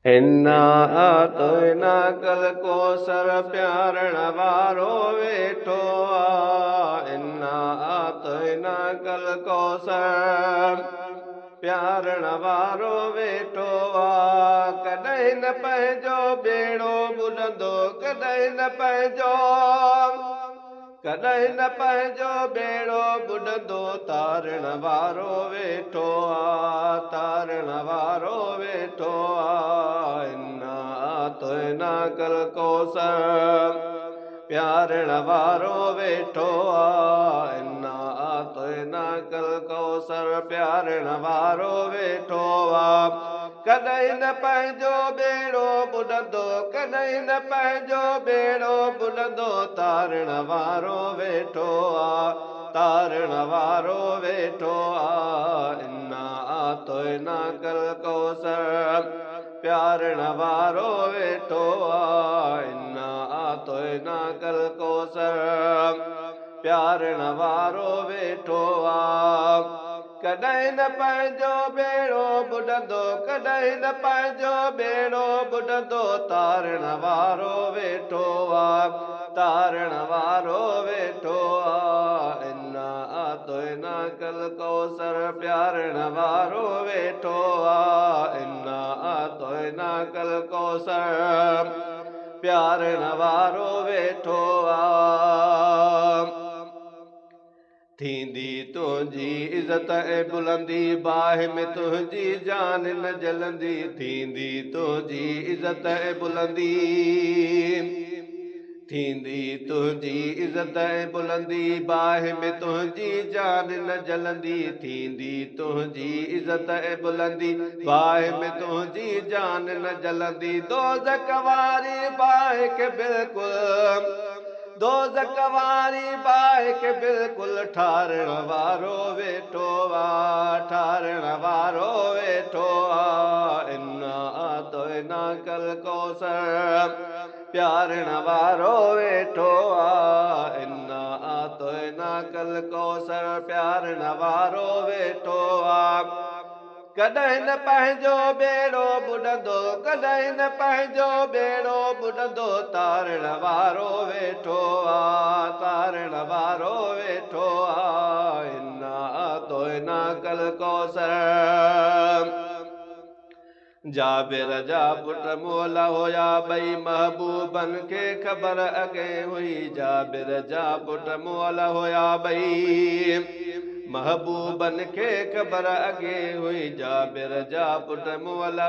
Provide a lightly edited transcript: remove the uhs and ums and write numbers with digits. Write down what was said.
انا اعطيناڪ الڪوثر پيارڻ وارو ويٺو آ. انا اعطيناڪ الڪوثر پيارڻ وارو ويٺو آ. ڪڏهن نه پنهنجو ٻيڙو ٻڏندو، ڪڏهن نه پنهنجو، ڪڏهن نه پنهنجو ٻيڙو ٻڏندو، تارڻ وارو ويٺو آ، تارڻ وارو ويٺو آ. انا اعطيناڪ الڪوثر پيارڻ وارو ويٺو آ. انا اعطيناڪ الڪوثر پيارڻ وارو ويٺو آ. ڪڏهن نه پنهنجو ٻيڙو ٻڏندو، ڪڏهن نه پنهنجو ٻيڙو ٻڏندو، تارڻ وارو ويٺو آ، تارڻ وارو ويٺو آ. انا اعطيناڪ الڪوثر پيارڻ وارو ويٺو آ. انا اعطيناڪ الڪوثر پيارڻ وارو ويٺو آ. ڪڏهن نه پنهنجو ٻيڙو ٻڏندو، ڪڏهن نه پنهنجو ٻيڙو ٻڏندو، تارڻ وارو ويٺو آ، تارڻ وارو ويٺو آ. انا اعطيناڪ الڪوثر پيارڻ وارو ويٺو آ. انا اعطيناڪ الڪوثر پيارڻ وارو ويٺو آ. ٿيندي تنهنجي عزت ۽ بلندي، باهه ۾ تنهنجي جان نه جلندي. ٿيندي تنهنجي عزت ۽ بلندي، ٿيندي تنهنجي عزت ۽ بلندي، باهه ۾ تنهنجي جان نه جلندي. ٿيندي تنهنجي عزت ۽ بلندي، باهه ۾ تنهنجي جان نه جلندي. دوزخ واري باهه کي بلڪل، دوزخ واري باهه کي بلڪل ٺارڻ وارو ويٺو آ، ٺارڻ وارو ويٺو آ. انا اعطيناڪ الڪوثر پيارڻ وارو ويٺو آ. انا اعطيناڪ الڪوثر پيارڻ وارو ويٺو آ. ڪڏهن نه پنهنجو ٻيڙو ٻڏندو، ڪڏهن نه پنهنجو ٻيڙو ٻڏندو، تارڻ وارو ويٺو آ، تارڻ وارو ويٺو آ. انا اعطيناڪ الڪوثر. جابر جا پٽ مئل هيا ٻئي، محبوبن کي خبر اڳي هئي. جابر جا پٽ مئل هيا ٻئي، محبوبن کي خبر اڳي هئي. جابر جا پٽ مئل